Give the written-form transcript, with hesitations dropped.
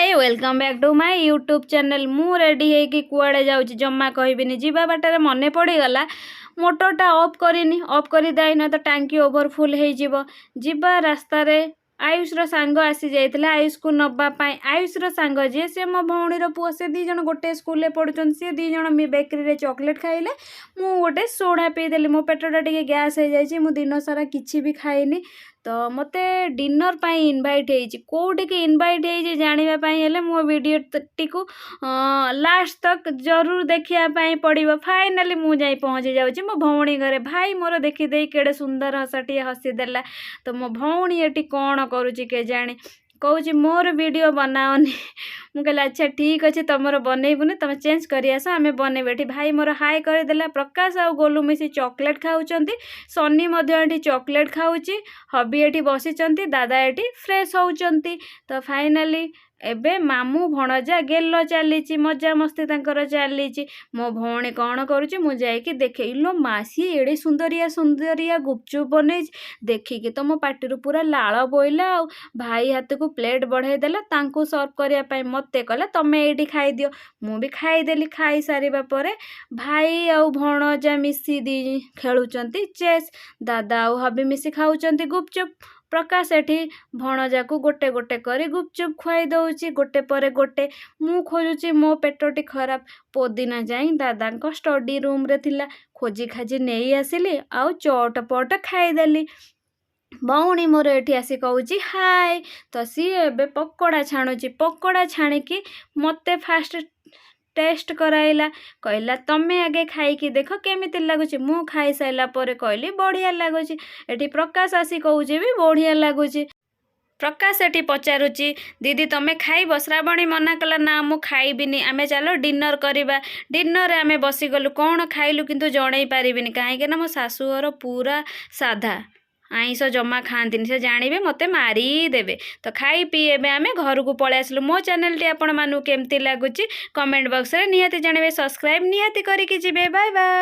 Hi, welcome back to my YouTube channel. ମୁଁ ready ହେଇକି କୁଆଡ଼େ ଯାଉଛି ଜମା କହିବିନି। ଯିବା ବାଟରେ ମନେ ପଡ଼ିଗଲା, ମୋଟରଟା ଅଫ୍ କରିନି। ଅଫ୍ କରିଦେଇ ତ ଟାଙ୍କି ଓଭରଫୁଲ୍ ହେଇଯିବ। ଯିବା ରାସ୍ତାରେ ଆୟୁଷର ସାଙ୍ଗ ଆସିଯାଇଥିଲା ଆୟୁଷକୁ ନେବା ପାଇଁ। ଆୟୁଷର ସାଙ୍ଗ ଯିଏ, ସେ ମୋ ଭଉଣୀର ପୁଅ। ସେ ଦୁଇ ଜଣ ଗୋଟେ ସ୍କୁଲରେ ପଢ଼ୁଛନ୍ତି। ସେ ଦୁଇ ଜଣ ବେକରୀରେ ଚକୋଲେଟ୍ ଖାଇଲେ, ମୁଁ ଗୋଟେ ସୋଡ଼ା ପିଇଦେଲି। ମୋ ପେଟଟା ଟିକେ ଗ୍ୟାସ୍ ହେଇଯାଇଛି। ମୁଁ ଦିନସାରା କିଛି ବି ଖାଇନି। ତ ମୋତେ ଡିନର୍ ପାଇଁ ଇନଭାଇଟ୍ ହେଇଛି। କେଉଁଠିକି ଇନଭାଇଟ୍ ହେଇଛି, ଜାଣିବା ପାଇଁ ହେଲେ ମୋ ଭିଡ଼ିଓଟିକୁ ଲାଷ୍ଟ ତକ୍ ଜରୁର ଦେଖିବା ପାଇଁ ପଡ଼ିବ। ଫାଇନାଲି ମୁଁ ଯାଇ ପହଞ୍ଚି ଯାଉଛି ମୋ ଭଉଣୀ ଘରେ। ଭାଇ ମୋର ଦେଖିଦେଇ କେଡ଼େ ସୁନ୍ଦର ହସଟିଏ ହସିଦେଲା। ତ ମୋ ଭଉଣୀ ଏଠି କ'ଣ କରୁଛି କେଜାଣି, କହୁଛି ମୋର ଭିଡ଼ିଓ ବନାଅନି। ମୁଁ କହିଲି, ଆଚ୍ଛା ଠିକ୍ ଅଛି, ତୁମର ବନେଇବୁନି, ତୁମେ ଚେଞ୍ଜ କରି ଆସ, ଆମେ ବନେଇବୁ। ଏଠି ଭାଇ ମୋର ହାଇ କରିଦେଲା। ପ୍ରକାଶ ଆଉ ଗୋଲୁ ମିଶି ଚକୋଲେଟ୍ ଖାଉଛନ୍ତି। ସନି ମଧ୍ୟ ଏଠି ଚକୋଲେଟ୍ ଖାଉଛି। ହବି ଏଠି ବସିଛନ୍ତି। ଦାଦା ଏଠି ଫ୍ରେଶ୍ ହେଉଛନ୍ତି। ତ ଫାଇନାଲି ଏବେ ମାମୁଁ ଭଣଜା ଗେଲ ଚାଲିଛି, ମଜାମସ୍ତି ତାଙ୍କର ଚାଲିଛି। ମୋ ଭଉଣୀ କ'ଣ କରୁଛି, ମୁଁ ଯାଇକି ଦେଖେ। ଇଲୋ ମା, ସିଏ ଏଡ଼େ ସୁନ୍ଦରିଆ ସୁନ୍ଦରିଆ ଗୁପଚୁପ୍ ବନେଇଛି, ଦେଖିକି ତ ମୋ ପାଟିରୁ ପୁରା ଲାଳ ବୋଇଲା। ଆଉ ଭାଇ ହାତକୁ ପ୍ଲେଟ୍ ବଢ଼େଇ ଦେଲା ତାଙ୍କୁ ସର୍ଭ କରିବା ପାଇଁ। ମୋତେ କହିଲା, ତମେ ଏଇଠି ଖାଇଦିଅ। ମୁଁ ବି ଖାଇଦେଲି। ଖାଇସାରିବା ପରେ ଭାଇ ଆଉ ଭଣଜା ମିଶି ଦି ଖେଳୁଛନ୍ତି ଚେସ୍। ଦାଦା ଆଉ ହବି ମିଶି ଖାଉଛନ୍ତି ଗୁପଚୁପ୍। ପ୍ରକାଶ ଏଠି ଭଣଜାକୁ ଗୋଟେ ଗୋଟେ କରି ଗୁପଚୁପ୍ ଖୁଆଇ ଦେଉଛି, ଗୋଟେ ପରେ ଗୋଟେ। ମୁଁ ଖୋଜୁଛି, ମୋ ପେଟଟି ଖରାପ। ପୋଦିନା ଯାଇ ଦାଦାଙ୍କ ଷ୍ଟଡି ରୁମ୍ରେ ଥିଲା, ଖୋଜି ଖାଜି ନେଇ ଆସିଲି ଆଉ ଚଟପଟ ଖାଇଦେଲି। ଭଉଣୀ ମୋର ଏଠି ଆସି କହୁଛି ହାଏ। ତ ସିଏ ଏବେ ପକୋଡ଼ା ଛାଣୁଛି। ପକୋଡ଼ା ଛାଣିକି ମୋତେ ଫାଷ୍ଟ ଟେଷ୍ଟ କରାଇଲା। କହିଲା, ତମେ ଆଗେ ଖାଇକି ଦେଖ କେମିତି ଲାଗୁଛି। ମୁଁ ଖାଇସାରିଲା ପରେ କହିଲି, ବଢ଼ିଆ ଲାଗୁଛି। ଏଠି ପ୍ରକାଶ ଆସି କହୁଛି ବି ବଢ଼ିଆ ଲାଗୁଛି। ପ୍ରକାଶ ଏଠି ପଚାରୁଛି, ଦିଦି, ତମେ ଖାଇବ? ଶ୍ରାବଣୀ ମନା କଲା, ନା, ମୁଁ ଖାଇବିନି, ଆମେ ଚାଲ ଡିନର୍ କରିବା। ଡିନର୍ରେ ଆମେ ବସିଗଲୁ। କ'ଣ ଖାଇଲୁ କିନ୍ତୁ ଜଣେଇ ପାରିବିନି, କାହିଁକିନା ମୋ ଶାଶୁଘର ପୁରା ସାଧା, ଆଇଁଷ ଜମା ଖାଆନ୍ତିନି। ସେ ଜାଣିବେ, ମୋତେ ମାରିଦେବେ। ତ ଖାଇ ପିଇ ଏବେ ଆମେ ଘରକୁ ପଳେଇ ଆସିଲୁ। ମୋ ଚ୍ୟାନେଲଟି ଆପଣମାନଙ୍କୁ କେମିତି ଲାଗୁଛି, କମେଣ୍ଟ ବକ୍ସରେ ନିହାତି ଜଣାଇବେ। ସବସ୍କ୍ରାଇବ୍ ନିହାତି କରିକି ଯିବେ। Bye bye.